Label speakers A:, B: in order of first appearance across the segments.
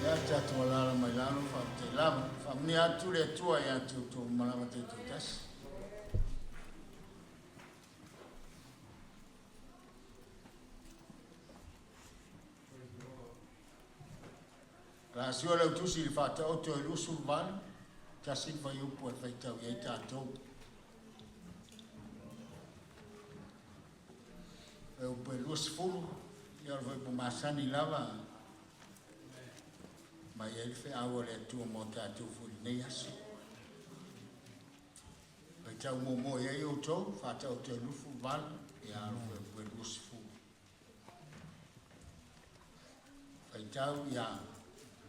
A: Ia tatou alaala mai lalo, faafetai lava. Faamanuia atu le Atua ia te outou uma lava taitoatasi. O le a sua lau tusi i le Faataoto e 28, tasi le fuaiupu e faitau i ai tatou. Fuaiupu e 20, ia o le fuaiupu masani lava mai ai le feau a le Atua mo tatou foi i lenei aso. Faitau muamua i ai outou, Faataoto e 28, ia o le fuaiupu e 20. Faitau ia.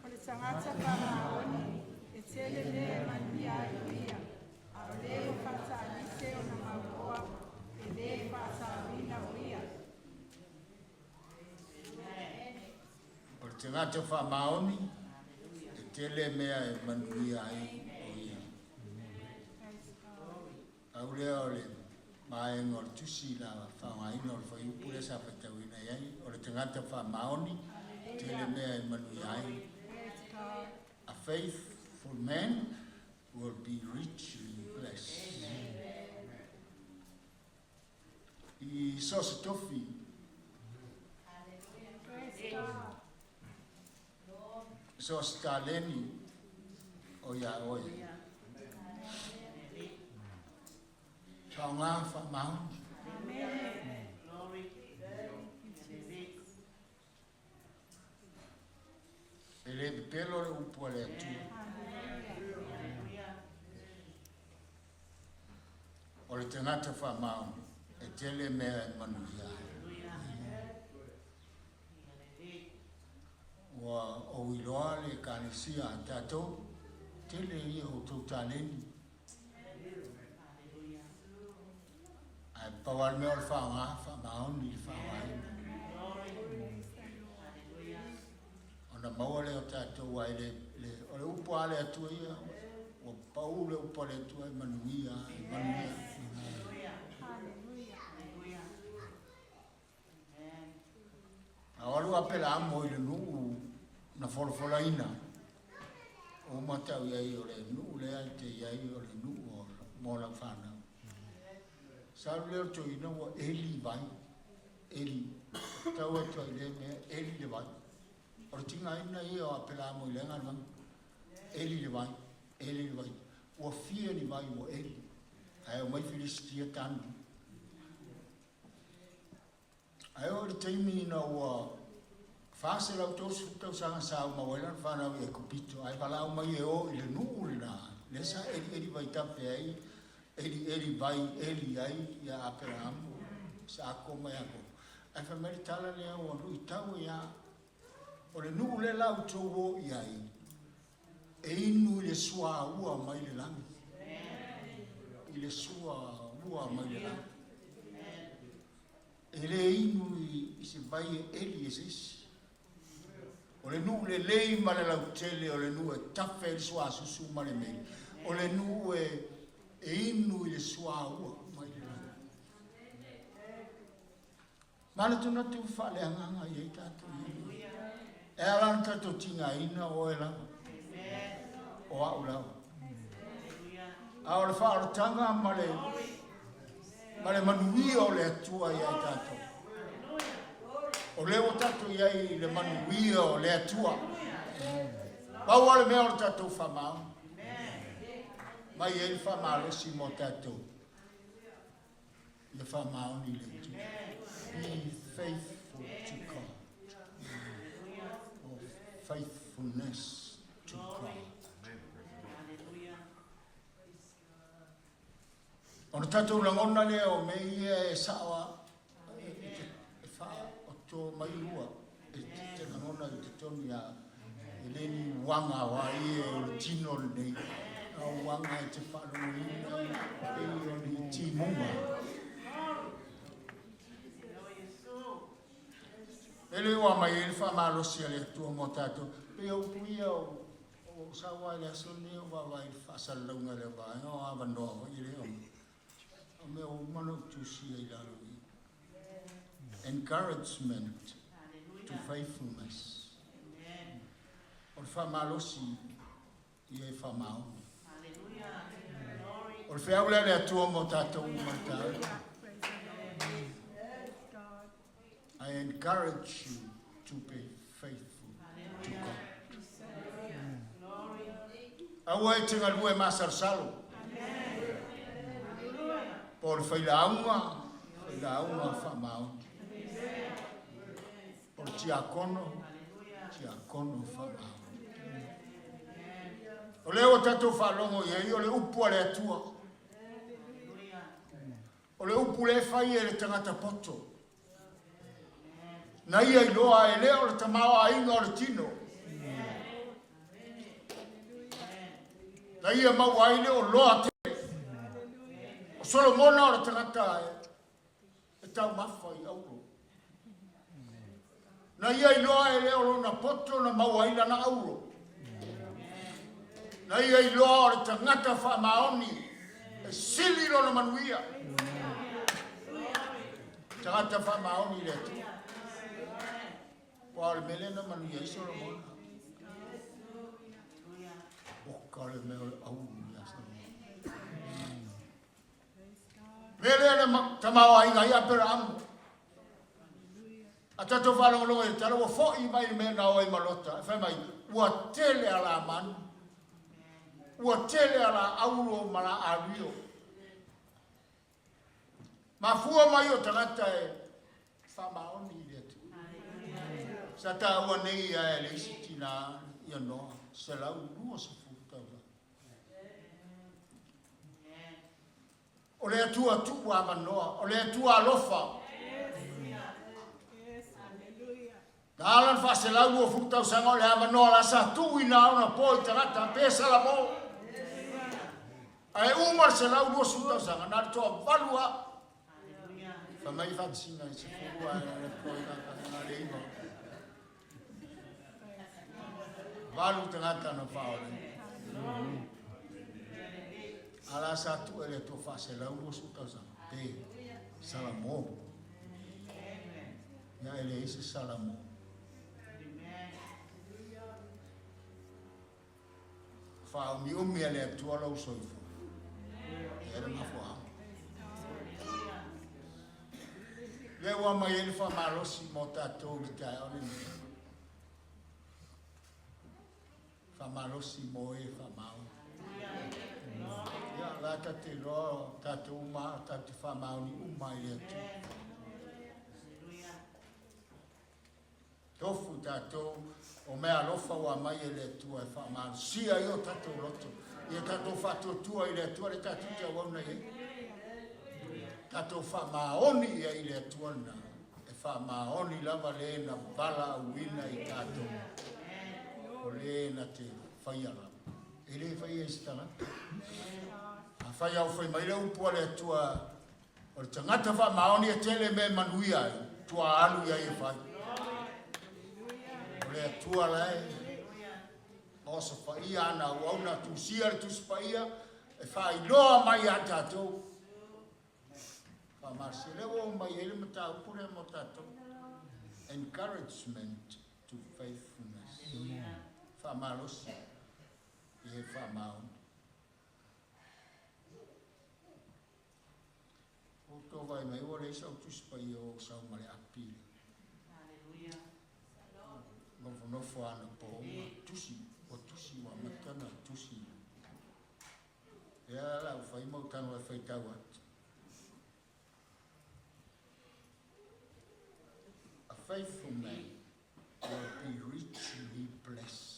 B: O le tagata faamaoni e tele mea e manuia ai o ia, a o le ua faataalise ona mauoa, e le faasaoina o ia.
A: O le tagata faamaoni e tele mea e manuia ai o ia. Pau lea o le vaega o le tusi la faaaogaina o le fuaiupu lea sa faitauina i ai, o le tagata faamaoni, tele mea e manuia ai. A faithful man will be richly blessed. I so se tofi, so se taleni o ia oe. Faaaoga faamaoni. E le pepelo le upu a le Atua. O le tagata faamaoni e tele mea e manuia ai. Ua ou iloa le ekalesia a tatou, tele ia o outou taleni. Ae pau lava le mea o le faaaoga, faamaoni i le faaaogaina. Ona maua lea o tatou ai le, le, o le upu a le Atua ia, ua pau le upu a le Atua e manuia, e manuia. A o alu Apelamo i le nuu na folafolaina, o matau i ai o le nuu lea e te i ai o le nuu o mo lau fanau. Sa alu lea o le toeaina ua eli vai, eli, tau atu ai lea mea, eli le vai. O le tigaina ia o Apelamo i lea galuega, eli le vai, eli le vai. Ua fia ni vai ua eli, ae omai Filisitia tanu. Ae oo i le taimi ina ua 430 tausaga sa aumau ai lana fanau i Aikupito, ae valaau mai e o i le nuu lena, lea sa elieli vaitafe ai, elieli vai eli ai ia Aperaamu, Isaako ma Iakopo. Ae fai mai le tala lea ua luitau ai lava, o le nuu lea la outou o i ai, e inu i le suaua mai le lagi, i le suaua mai le lagi. E le inu i se vai e eli e se isi. O le nuu lelei ma le lautele, o le nuu e tafe ai le suasusu ma le meli, o le nuu e inu i le suaua mai le lagi. Manatunatu faaleagaga i ai tatou i E ala ona tatou tigaina o oe lava, o au lava. A o le faaolataga ma le ma le manuia o le Atua ia i tatou. O lea ua tatou i ai i le manuia o le Atua. Pau lava le mea o le tatou faamaoni. Mai ai le faamalosi mo tatou. Ia faamaoni i le Atua. Be faithful to God. Or faithfulness to God. Ona tatou lagona lea o mea ia e sao a e faaoto mai ua e te lagona i totonu ia e le ni uaga o ai e o le tino lenei a o uaga e te faalogoina pei o ni timuga. E le ua mai ai le faamalosi a le Atua mo tatou pei o upu ia o O sau lava i le aso lenei o vaavaai i le faasalalauga o lea vaega, o avanoa foi e le o O mea ua uma ona ou tusia i lalo i i. Encouragement to faithfulness. O le faamalosi i e faamaoni. O le feau lea a le Atua mo tatou uma i le taeao. I encourage you to be faithful to God. Aua e te galue masalosalo. Po o le failauga, failauga faamaoni. O le tiakono, tiakono faamaoni. O lea ua tatou faalogo i ai o le upu a le Atua. O le upu lea e fai e le tagata poto. Na ia iloa e le o le tamaoaiga o le tino. Na ia maua ai le oloa tele. O Solomona o le tagata e taumafa i auro. Na ia iloa e le o lona poto na maua ai lana auro. Na ia iloa o le tagata faamaoni e sili lona manuia. Tagata faamaoni i le Atua. Ua o le mea lea na manuia ai Solomona. Oka le mea o le auro ia Solomona. Mea lea na tamaoaiga ai Aperaamu. A tatou faalogologo i le tala, ua foi mai le mea na o ai ma Lota, e fai mai, ua tele a la manu, ua tele a la auro ma la ario. Mafua mai o tagata e faamaoni i le Atua. Sa taua nei ia e le isi tina ia Noa, 120 tausaga. O le Atua tuu avanoa, o le Atua alofa. Na ala na 120 tausaga o le avanoa la sa tuuina ona po i tagata pe Salamo. Ae uma le 120 tausaga, na le toavalu a. Fai mai faatasiga i sefulu ae le po i na le iva. Valu tagata na faaole. Ala sa tuu e le Atua 120 tausaga pe Salamo. Ia e leai se Salamo. Faaumiumi e le Atua lou soifua. E le mafuaaga. Lea ua mai ai le faamalosi mo tatou i le taeao lenei. Faamalosi mo e faamaoni. Ia, la ta te iloa tatou uma, tatou te faamaoni uma i le Atua. Tofu tatou o mea alofa ua aumai e le Atua e faamalosia ai o tatou loto. Ia tatou faatuatua i le Atua le tatou te auauna i ai. Tatou faamaoni ia i le Atua lena. E faamaoni lava le na valaauina i tatou. O le na te faia lava. E le faia i se tagata. A fai au fai mai le upu a le Atua O le tagata faamaoni e tele mea e manuia ai, tua alu i ai e fai. O le Atua la e osofaia ana auauna tusia le Tusi Paia e faailoa mai ia tatou. Faamalosia lea ua oo mai ai le mataupu lea mo tatou. Encouragement to faithfulness. Faamalosi i e faamaoni. Ua outou vaai mai ua leai sau Tusi Paia ua ou sau ma le api le nofonofo anapo uma tusi ua tusi ua amata ona tusi lea la ua fai ma ou tago e faitau atu. A faithful man will be richly blessed.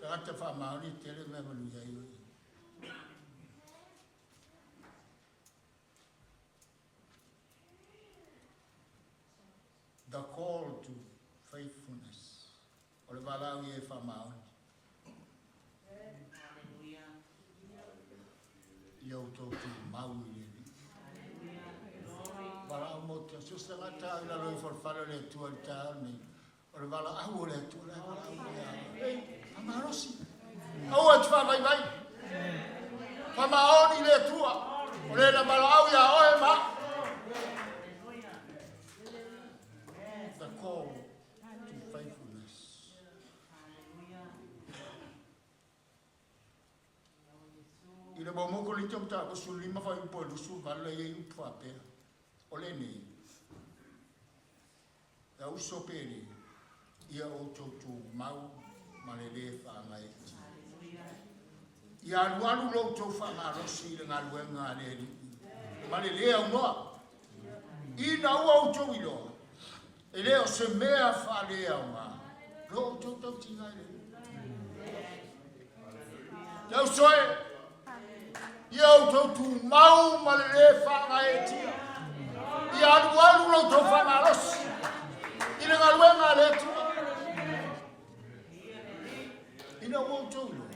A: Tagata faamaoni tele mea manuia ai oe. The call to faithfulness. O le valaau ia e faamaoni. Ia outou tumau i le Alii. Valaau mo te so se tagata i lalo ifo o le fale o le Atua i le taeao lenei. O le valaau o le Atua la e valaau mai ia. Ei, Korinito mataupu 15 fuaiupu e 28 e i ai upu faapea, O lenei, e uso pele, ia outou tumau ma le lē faagaeetia. Ia alualu lo outou faamalosi i le galuega a le Alii ma le lē aunoa, ina ua outou iloa, e lē o se mea faaleaoga lo outou tautiga i le Alii. Te uso e, ia outou tumau ma le lē faagaeetia. Ia alualu lo outou faamalosi i le galuega a le Atua. Ina ua outou iloa,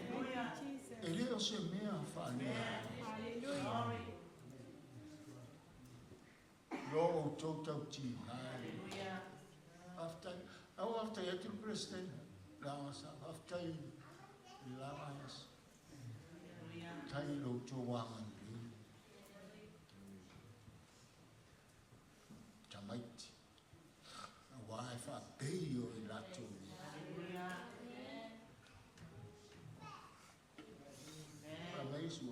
A: e lē o se mea faaleaoga lo outou tautiga. Faafetai. Au faafetai atu le Peresetene. Leaga sa faafetai i le la vaiaso. Tai i lo outou agalelei. Tamaiti. Aua e faapei o i latou nei. Fai mai Iesu,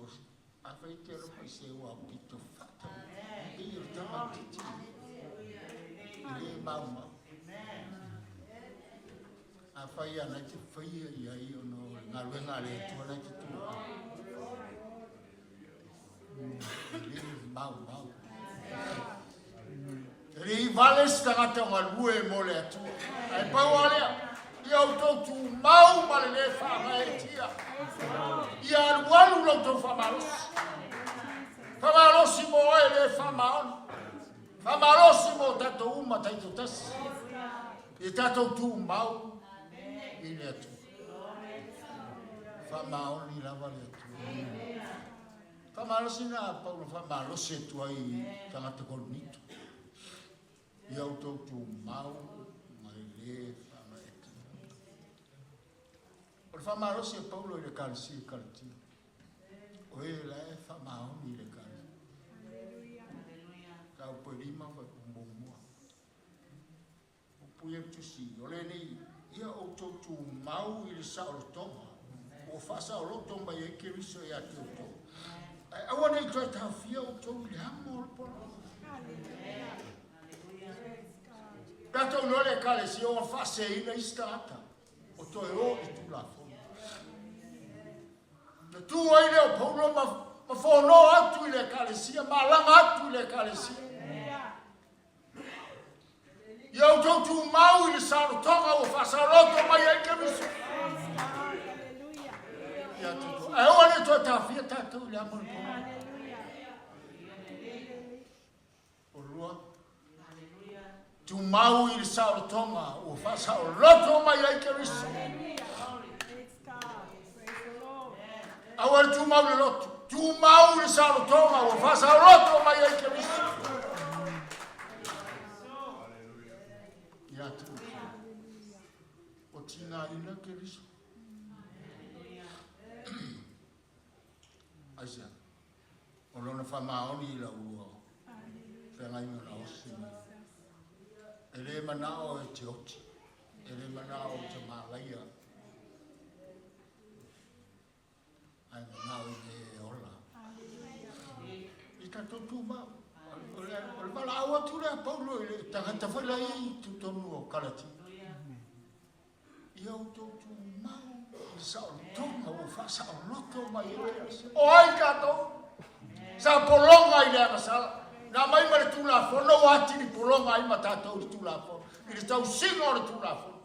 A: Afai e te alofa i se ua pito fata, pei o le tamaitiiti e le maumau. Afai ia na te faia i ai ona o le galuega a le Atua na te tu. E le maumau. E le i vale se tagata o galue mo le Atua. Ae pau lava lea, ia outou tumau ma le lē faagaeetia. Ia alualu la outou faamalosi. Faamalosi mo oe le faamaoni. Faamalosi mo tatou uma taitoatasi. Ia tatou tumau i le Atua. Faamaoni lava le Atua. Faamalosi na Paulo faamalosi atu ai i tagata Korinito. Ia outou tumau ma le lē faagaeetia. O le faamalosi a Paulo i le Ekalesia i Kalatia, o e la e faamaoni i le Ekalesia. Mataupu e 5 fuaiupu muamua. Upu ia le tusi, o lenei, ia outou tumau i le saolotoga ua faasaoloto mai ai Keriso ia te outou. Ae aua ne i toe taofia outou i le amo o le pologa. Tatou iloa le Ekalesia ua faaseseina isi tagata o toe o i Tulafono. Na tu ai lea o Paulo ma, ma fono atu i le Ekalesia, ma alaga atu i le Ekalesia. Ia outou tumau i le saolotoga ua faasaoloto mai ai Keriso. Ia tatou. Ae aua ne i toe taofia tatou i le amo o le pono. O lua. Tumau i le saolotoga ua faasaoloto mai ai Keriso. Aua le tumau i le loto. Tumau i le saolotoga ua faasaoloto mai ai Keriso. Ia te outou. Ua tigaina Keriso. Aisea? O lona faamaoni i lau ua feagaiga na osi mai. E le manao e te oti, e le manao e te malaia, ae manao i le e ola. I tatou tumau. O le, o le valaau atu lea Paulo i le tagata foi la i totonu o Kalatia. Ia outou tumau i le saolotoga ua faasaoloto mai ai le Keriso. O ai tatou? Sa pologa i le agasala. Na aumai ma le Tulafono ua atili pologa ai ma tatou i le Tulafono, i le tausiga o le Tulafono.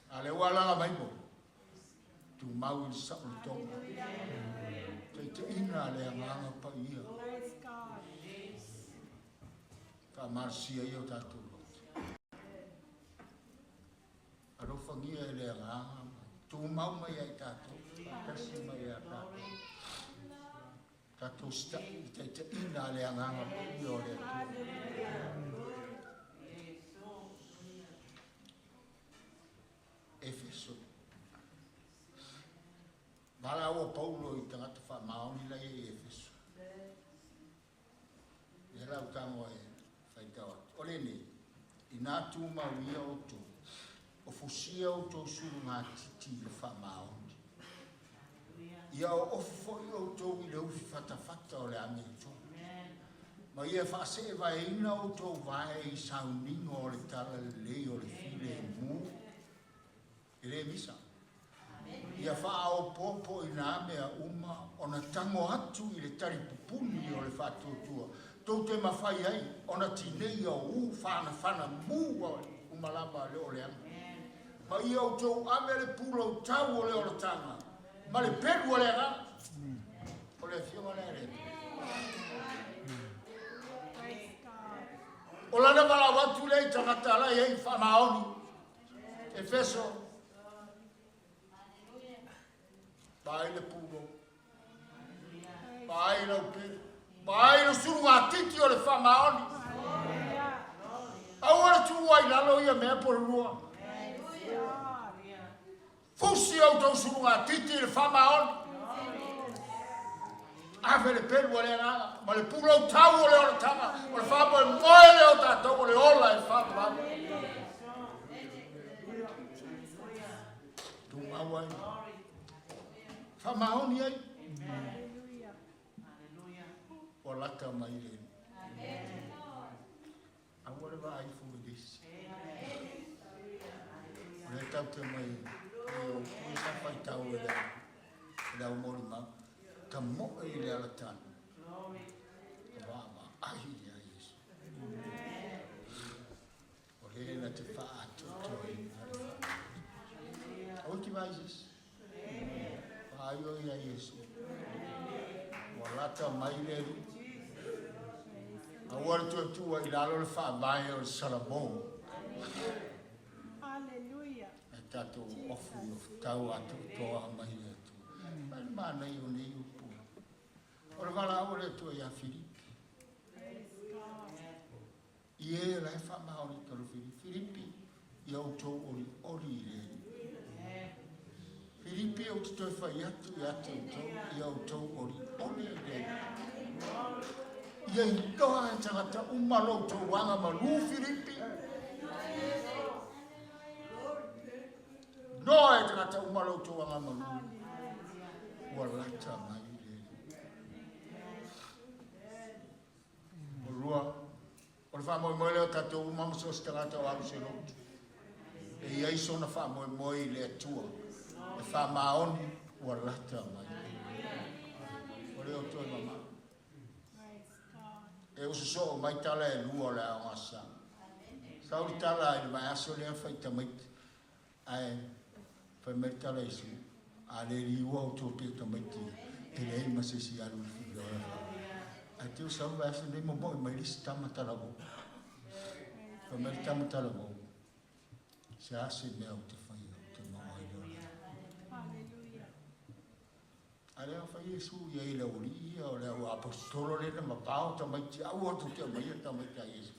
A: A lea ua alaga mai mo tumau i le saolotoga. Taitaiina le agaga paia. Faamalosia ia o tatou loto. Alofagia e le agaga ma tumau mai ia i tatou, faatasi mai ia tatou. Tatou sita'i i taitaiina a le agaga paia o le Atua. Efeso. Valaau a Paulo i tagata faamaoni la ia i Efeso. Lea la ua tago e faitau atu. O lenei, inā tumau ia outou, o fusia outou sulugatiti i le faamaoni. Ia oofu foʻi outou i le ufi fatafata o le amiotonu, ma ia faaseevaeina outou vae i sauniga o le talalelei o le filemu e lē misa. Ia faaopoopo i nā mea uma ona tago atu i le talipupuni o le faatuatua tou te mafai ai ona tineia o u fanafana mu uma lava le o leaga. Ma ia outou ave le pulautau o le olataga ma le pelu o le agaga. O le afioga lea le O lana valaau atu lea i tagata ala i ai faamaoni. Efeso. Vaai le pulo. Vaai lau pele. Vaai le sulugatiti o le faamaoni. Aua le tuua i lalo ia mea pololua. Fusi outou sulugatiti i le faamaoni. Ave le pelu a le agaga ma le pulautau o le olataga o le faamoemoe lea o tatou o le ola e faavavau. Tumau ai. Faamaoni ai. Ua lata mai le. Aua le vaai fua i le isi. O lea tatou te omai e o pui sa faitau e le e le au molimau. Tamoe i le alatano. Vaavaai ia Iesu. O le na te faaatoatoaina le faamoemoe. Aua te vaai i se isi. Vaai oe ia Iesu. Ua lata mai le Alii. Aua le toe tuua i lalo le faavae o le Salamo.
B: Hallelujah.
A: E tatou ofu i ofutau atoatoa mai le Atua. Mai le manaia o nei upu. O le valaau a le Atua ia Filipi. I e la e faamaoni talo Filipi, ia outou olioli i le Alii. Filipi, ou te toe fai atu ia te outou, ia outou olioli i le Alii. Ia iloa e tagata uma lo outou aga malū, Filipi. Iloa e tagata uma lo outou aga malū. Ua lata mai le Alii. O lua, o le faamoemoe lea o tatou uma ma so o se tagata o alu se lotu. E i ai sona faamoemoe i le Atua e faamaoni ua lata mai. O le o toe mamao. E uso soo mai tala e lua o le aoga sa. Sau le tala i le vaiaso lea fai tamaiti. Ae fai mai le tala Iesu, A le liua outou pea tamaiti, e leai ma se isi e alu i le filiona. Ae te sau le vaiaso nei momoe mai le isi tama talavou. Fai mai le tama talavou, Se a se mea ou te faia ou te maua ai le olaga? A lea fai Iesu i ai le aualii ia, o le au aposetolo lea na mavao tamaiti, aua tou te aumaia tamaiti a Iesu.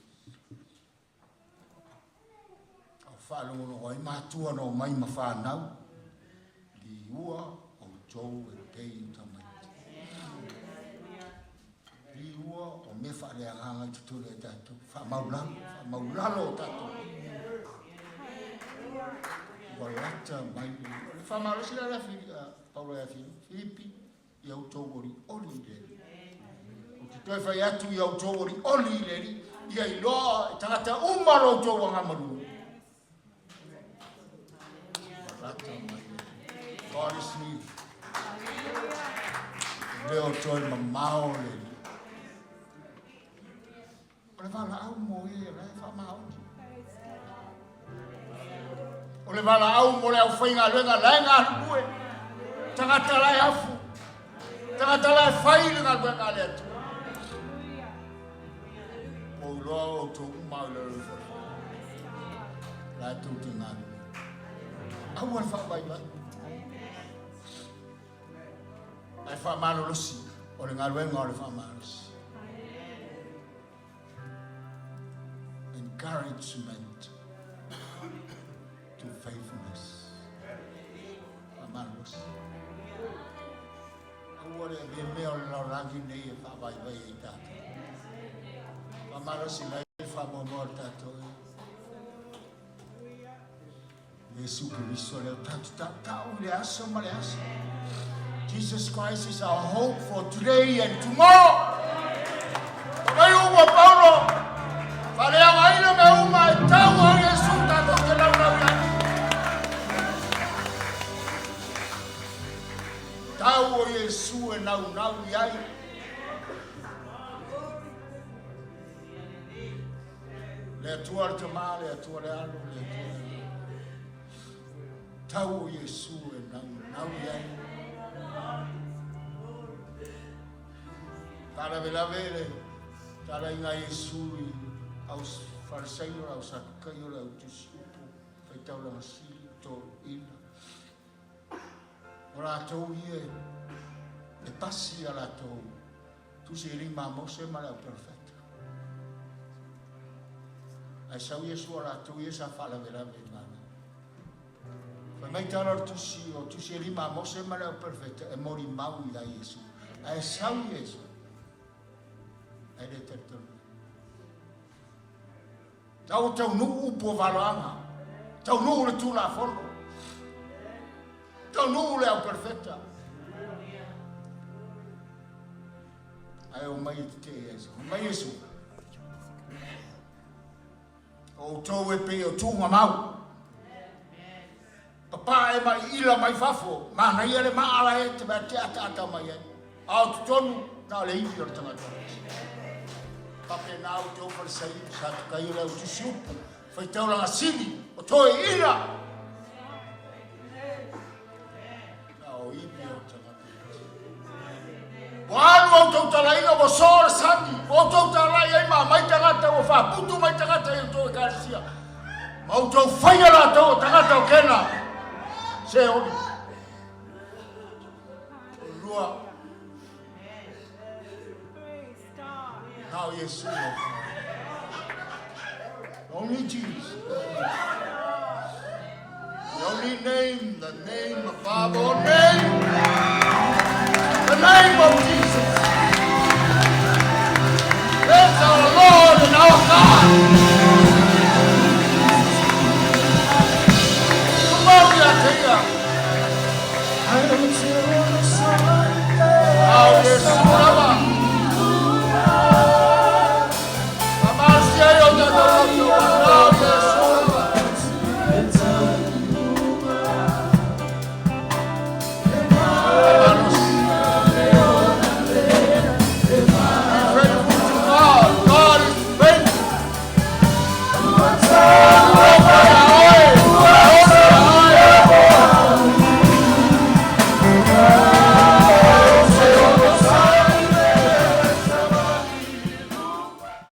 A: A o faalogologo ai matua na omai ma fanau, liua outou e pei o tamaiti. Liua o mea faaleagaga i totonu e tatou, faamaulalo, faamaulalo o tatou. Ua lata mai le le faamalosi la le Paulo ia Filipi, ia outou olioli i le Alii. Ou te toe fai atu ia outou olioli i le Alii, ia iloa e tagata uma lo outou agamalu. Lata mai. God is near. E le o toe mamao le Alii. O le valaau mo e la e faamaoni. O le valaau mo le aufaigaluega la e galulue. Tagata la e afu. Tagata la e fai le galuega a le Atua. Ua ou iloa outou uma au i lalo ifo. La e tou te galulue. Aua le faavaivai. Ae faamalolosi, o le galuega o le faamalosi. Encouragement to faithfulness. Faamalosi. Aua le avea mea o le lalolagi nei e faavaivai ai tatou. Faamalosi mai le faamoemoe o le tatou e. Iesu Keriso lea tatou tautau i le aso ma le aso. Jesus Christ is our hope for today and tomorrow. Mai ua Paulo, faaleagaina mea uma e tau o Iesu tatou te laulau i ai. Tau o Iesu e naunau i ai. Le Atua le Tama, le Atua le Alo, le Atua le Tau o Iesu e naunau i ai. Faalavelave le talaiga a Iesu i au Farisaio, le au Satukaio, le au Tusi Upu, Faitaulaga Sili, Toeaina. O latou ia e pasi a latou tusi e lima a Mose ma le au Perofeta. Ae sau Iesu o latou ia sa faalavelave i mana. Fai mai tala o le tusi, o tusi e lima a Mose ma le au Perofeta e molimau ia Iesu. Ae sau Iesu, ae le talitonu. Na ua taunuu upu o valoaga, taunuu le Tulafono, taunuu le au Perofeta. Ae o mai e tetee Iesu. Mai Iesu. O outou e pei o tuugamau. Papae mai ila mai fafo, manaia le maala e te mea te ataata mai ai. A o totonu, na o le ivi o le tagata. Faapena outou Farisaio, Satukaio le au tusi upu, faitaulaga sili, o toe ila. Na o ivi o le tagata. Ua alu outou talaiga ua so le sami, ua outou talai ai ma aumai tagata, ua faaputu mai tagata i outou ekalesia, ma outou faia latou o tagata o kena se oli. Lua, na o Iesu. Only Jesus. The only name, the name above all names. The name of Jesus. That's our Lord and our God. Tumau ia te ia. Au Iesu.